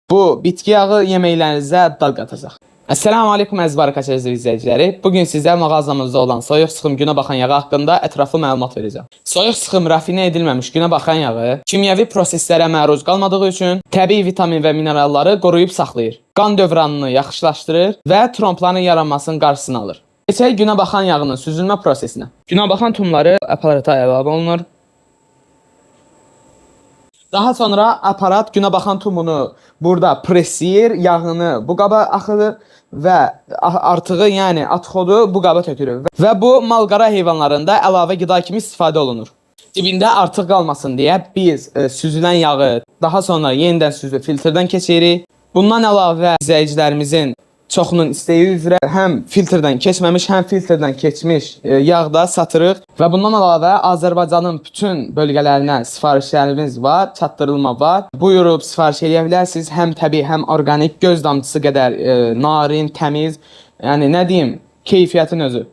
Bu bitki yağı yeməklərinizə dad qatacaq. Assalamu aleykum əziz Baraka izləyiciləri. Bu gün sizə mağazamızda olan soyuq sıxım günə baxan yağı haqqında ətraflı məlumat verəcəm. Soyuq sıxım rafinə edilməmiş günə baxan yağı kimyəvi proseslərə məruz qalmadığı üçün təbii vitamin və mineralları qoruyub saxlayır. Qan dövranını yaxşılaşdırır və trompların yaranmasının qarşısını alır. Keçək günə baxan yağının süzülmə prosesinə. Günə baxan tumları aparata əlavə olunur. Daha sonra aparat günə baxan tumunu burada presləyir, yağını bu qaba axıdır və artığı, yəni atxodu bu qaba tökülür. Və bu malqara heyvanlarında əlavə qida kimi istifadə olunur. Dibində artıq qalmasın deyə biz süzülən yağı daha sonra yenidən süzüb filtrdən keçiririk. Bundan əlavə izləyicilərimizin çoxunun istəyi üzrə həm filtrdən keçməmiş, həm filtrdən keçmiş yağ da satırıq və bundan əlavə Azərbaycanın bütün bölgələrinə sifarişlərimiz var, çatdırılma var. Buyurub sifariş eləyə bilərsiniz. Həm təbii, həm orqanik, göz damcısı qədər narin, təmiz, yəni nə deyim, keyfiyyətin özü.